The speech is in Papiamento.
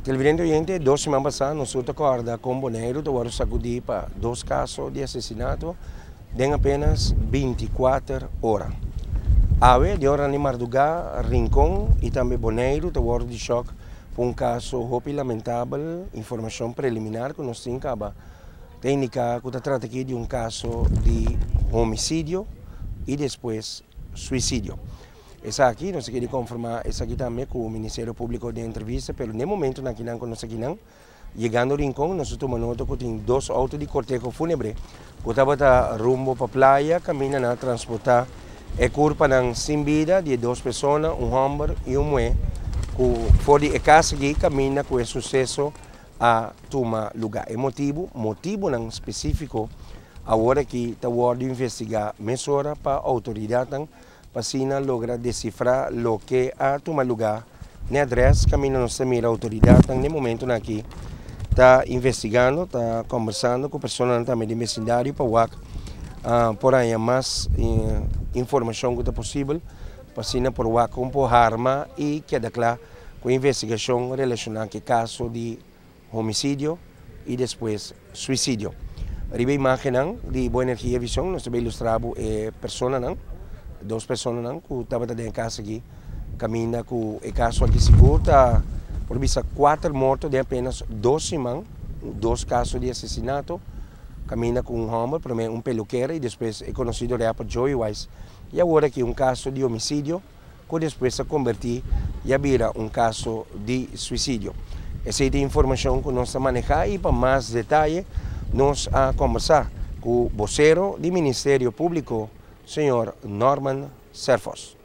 Televidente oyente, dos siman pasá nos tur ta kòrda kon Boneiru ta wòrdu sakudí pa dos kaso di asesinato den apenas 24 ora. Awe, den oranan di mardugá, Rincon i tambe Boneiru ta wòrdu di shòk pa un kaso hopi lamentabel. Informashon preliminar ku nos tin kaba ta indiká ku ta trata aki di un kaso di homisidio i despues suisidio. Esaki, nos a kere konfirmá esaki tambe ku Ministerio Públiko den entrevista, pero n'e momentunan akinan ku nos akinan, yegando Rincon, nos a tuma nota ku tin dos outo di korteho fúnebre ku tabata rumbo pa playa kaminda nan a transportá e kurpanan sin bida di e dos persona, un hòmber i un muhé, ku for di e kas aki kaminda ku e suseso a tuma lugá. E motibu, motibunan spesífiko awor aki ta wòrdu investigá mesora pa outoridatnan pa asina logra desifrá loke a tuma lugá n'e adrès kaminda nos ta mira outoridatnan n'e momentunan aki ta investigando, ta kombersando ku personanan tambe den besindario pa wak por haña mas informashon ku ta posibel pa asina por wak kon por harma i keda kla ku e investigashon relashoná ku e kaso di homicidio y despues suicidio. Riba imagennan di Bo Energia Vision nos ta bay ilustra bo e personanan, dos personanan cu tabata den e cas aki caminda cu e caso aki sigur ta por bisa cuater morto den apenas dos siman, dos caso di asesinato caminda cu un homber, prome un pelukera y despues e conocido rapper Joey Wise y awor aki un caso di homicidio. ku despues a kombertí i a bira un kaso di suisidio. Esei ta informashon ku nos ta manehá i pa mas detaye nos a kombersá ku bosero di Ministerio Públiko, señor Norman Serphos.